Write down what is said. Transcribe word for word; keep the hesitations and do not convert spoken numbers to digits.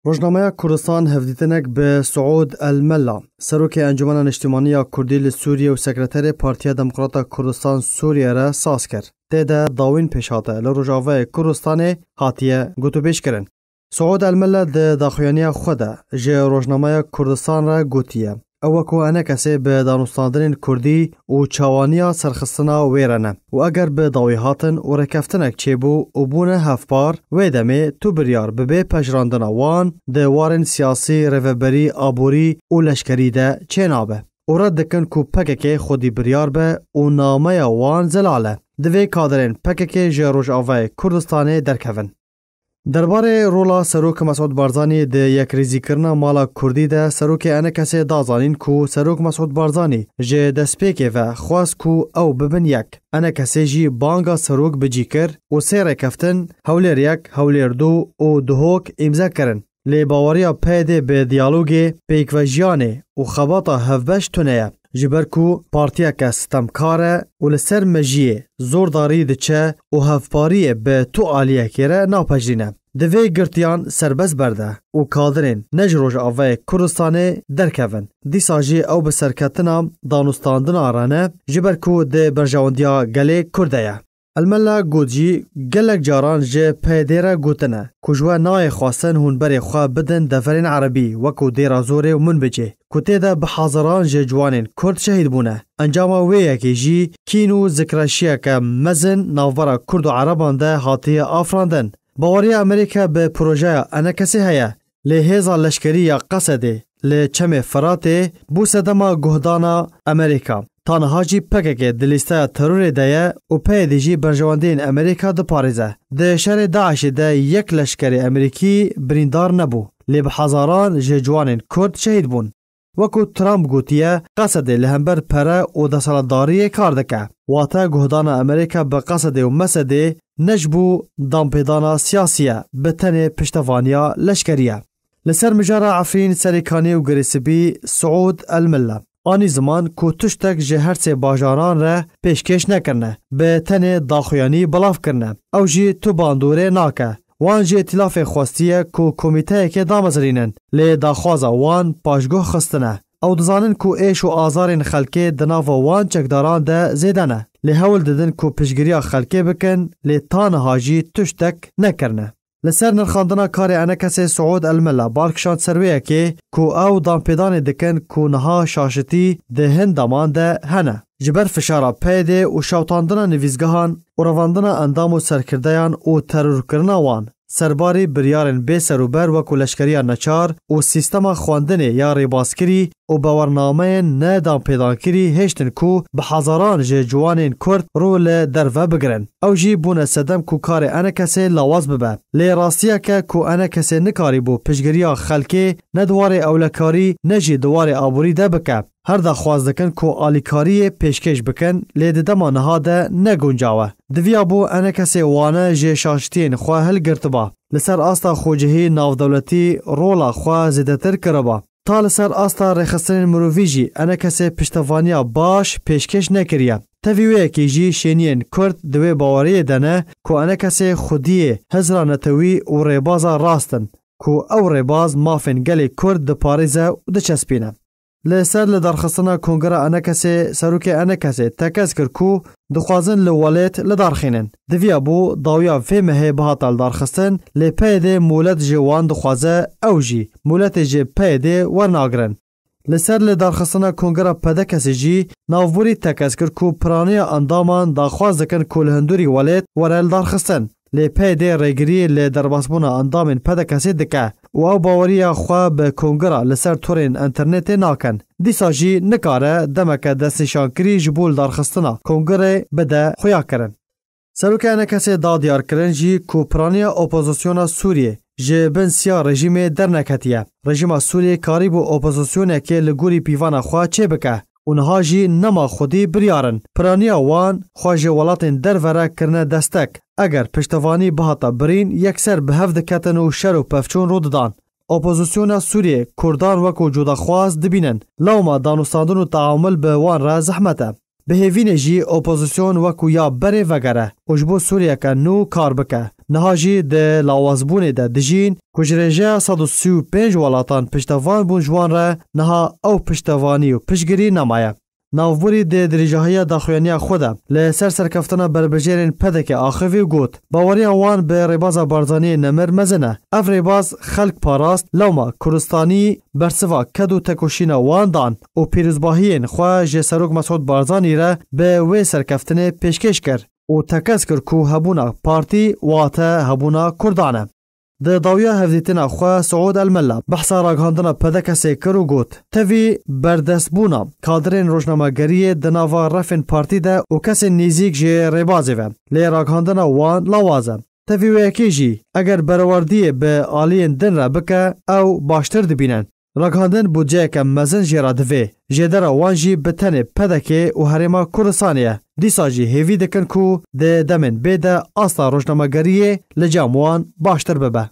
Rojnameya Kurdistan hevdîtinek bi Suud El Mella, serokê Encûmena Niştimanî ya Kurdî li Sûriyê û sekreterê Partiya Demokrata Kurdistan Sûriyê re saz kir. Tê de dawîn pêş hate li Rojavayê Kurdistanê hatiye gotûbêjkirin. Suud El Mella di daxuyaniya xwe de ji Rojnameya Kurdistan re gotiye, ew wekû enekesê bi danûstandinên kurdî û çawaniya serxistina wê re ne û eger bi dawî hatin û rêkeftinek çêbû û bûne hevpar, wê demê tu biryar bi bê pejirandina wan di warên siyasî, rêveberî, aborî û leşkerî de çênabe û red dikin ku P K K xwedî biryar be û nameya wan zelal e. Divê kaderên P K K ji Rojavayê Kurdistanê derkevin. Derbarê rola Serok Mesûd Barzanî di yekrêzîkirina mala Kurdî de Serokê Enekesê da zanîn ku Serok Mesûd Barzanî ji destpêkê ve xwest ku ew bibin yek. Enekesê jî banga Serok bi cî kir û sê rêkeftin, Hewlêr yek, Hewlêr du û Duhok îmze kirin. Lê baweriya P Y D bi diyalogê, pêkvejiyanê û xebata hevbeş tune ye. Ji ber ku partiyeke sitemkar e û li ser mejiyê zordarî diçe û hevpariyê bi tu aliyekê re napejirîne. Divê girtiyan serbest berde û kadirên ne ji Rojavayê Kurdistanê derkevin. Dîsa jî ew bi serketina danûstandina re ne, ji ber ku di berjewendiya gelê Kurd de ye. Elmela got jî, gelek caran ji P Y D re gotine ku ji we nayê xwestin hûn berê xwe bidin deverên erebî wekû Dêra Zorê û Minbicê, ku tê de bi hezaran ji ciwanên Kurd şehîd bûne. Encama wê yekê jî kîn û zikreşiyeke mezin navbera Kurd û Ereban de hatiye afirandin. Baweriya Amerîka bi projeya Enekesê heye, lê hêza leşkerî ya Qesedê li Çemê Firatê bû sedema guhdana Amerîka. Ta niha jî P K K di lîsteya terorê de ye û P Y D jî berjewendiyên Amerîka diparêze. Di şerê DAIŞê de yek leşkerê Amerîkî birîndar nebû, lê bi hezaran ji ciwanên Kurd şehîd bûn. Wekû Trump gotiye, Qesedê li hember pere û desthilatdariyê kar dike. Wate guhdana Amerîka bi Qesedê û Mesedê ne ji bo danpêdana siyasî ye, bi tenê piştevaniya leşkerî ye. Li ser mijara Efrîn, Serê Kanî û Girê Sibî Suud El Milla anî ziman ku tiştek ji her sê bajaran re pêşkêş nekirine, bi tenê daxuyanî belav kirine. Ew jî tu bandorê nake. Wan ji îtîlafê xwestiye ku komîteyekê damezirînin, lê daxwaza wan paşguh xistine. Ew dizanin ku êş û azarên xelkê di nava wan çekdaran de zêde ne, lê hewl didin ku piştgiriya xelkê bikin, lê ta niha jî tiştek nekirine. Li ser nirxandina karê Enekesê Suud El Mela bar kişand ser wê yekê ku ew danpêdanê dikin ku niha şaşitî di hin deman de hene. Ji ber fişara P Y D û şewitandina nivîsgehan û revandina endam û serkirdeyan û terorkirina wan, serbarî biryarên bêserûber wekû leşkeriya neçar û sîstema xwendinê ya rêbazkirî û bawernameyên ne danpêdankirî hêştin ku bi hezaran ji ciwanên Kurd rû li derve bigirin. Ew jî bûne sedem ku karê Enekesê lawaz bibe. Lê rastiyeke ku Enekesê nikarîbû piştgiriya xelkê ne di warê ewlekarî ne jî di warê aborî de bike. Her daxwaz dikin ku alîkariyê pêşkêş bikin, lê di dema niha de ne guncaw e. Diviyabû Enekesê wane ji şaşitiyên xwe hilgirtiba. Li ser asta xwecihî navdewletî rola xwe zêdetir kiriba. Ta li ser asta rêxistinên mirovî jî Enekesê piştevaniya baş pêşkêş nekiriye. Tevî wê yekê jî şêniyên Kurd di wê baweriyê de ne ku Enekesê xwediyê hizra netewî û rêbaza rast in, ku ew rêbaz mafên gelê Kurd diparêze û diçespîne. Li ser lidarxistina Kongera Enekesê, serokê Enekesê tekez kir ku dixwazin li welêt lidarxînin. Diviyabû dawiya vê mehê bihata lidarxistin, lê P Y D molet ji wan dixwaze, ew jî moletê ji P Y D wernagirin. Li ser lidarxistina Kongera P D K S'ê jî navborî tekez kir ku piraniya endaman daxwaz dikin ku li hindurî welêt were lidarxistin. Lê P Y D rêgiriyê li derbasbûna endamên P D K S'ê dike û ew baweriya xwe bi Kongera li ser torên înternetê nakin. Dîsa jî nikare demeke destnîşankirî ji bo lidarxistina Kongerê bide xuyakirin. Serokê Enekesê da diyarkirin jî ku piraniya opozisyona Sûriyê ji bin siya rejîmê derneketiye. Rejîma Sûriyê karîbû opozisyonekê li gorî pîvana xwe çêbike û niha jî nema xwedî biryar in. Piraniya wan xwe ji welatên derve re kirine destek. Eger piştevanî bihata birîn, yekser bi hev diketin û şer û pevçûn rû didan. Opozisyona Sûriyê Kurdan wekû cudaxwaz dibînin. Lewma danûstandin û teamul bi wan re zehmet e. Bi hêvînê jî opozîsyon wekû ya berê vegere û ji bo Sûriyeke nû kar bike. Niha jî di lawazbûnê de dijîn ku ji rêjeya sed û sî û pênc welatan piştevan bûn ji wan re, niha ew piştevanî û piştgirî nemaye. Navborî di dirêjahiya daxuyaniya xwe de li ser serkeftina berbijêrên P D K axivî û got, baweriya wan bi rêbaza Barzaniyê nemir mezin e. Ev rêbaz xelk parast, lewma Kurdistanî bersiva ked û tekoşîna wan dan û pîrozbahiyên xwe ji Serok Mesûd Barzanî re bi wê serkeftinê pêşkêş kir û tekez kir ku hebûna partî wate hebûna Kurdan e. Di dawiya hevdîtina xwe Siûd El-Mella behsa ragihandina P D K sê kir û got, tevî berdestbûna kadirên rojnamegeriyê di nava refên partî de û kesên nêzîk ji rêbazê ve, lê ragihandina wan lawaz e. Tevî wê yekê jî eger berewerdiyê bi aliyên din re bike, ew baştir dibînin. Ragihandin budceyeke mezin jê re divê. Jêdera wan jî bi tenê P D K û Herêma Kurdistanê ye. Dîsa jî hêvî dikin ku di demên bê de asta rojnamegeriyê li cem wan baştir bibe.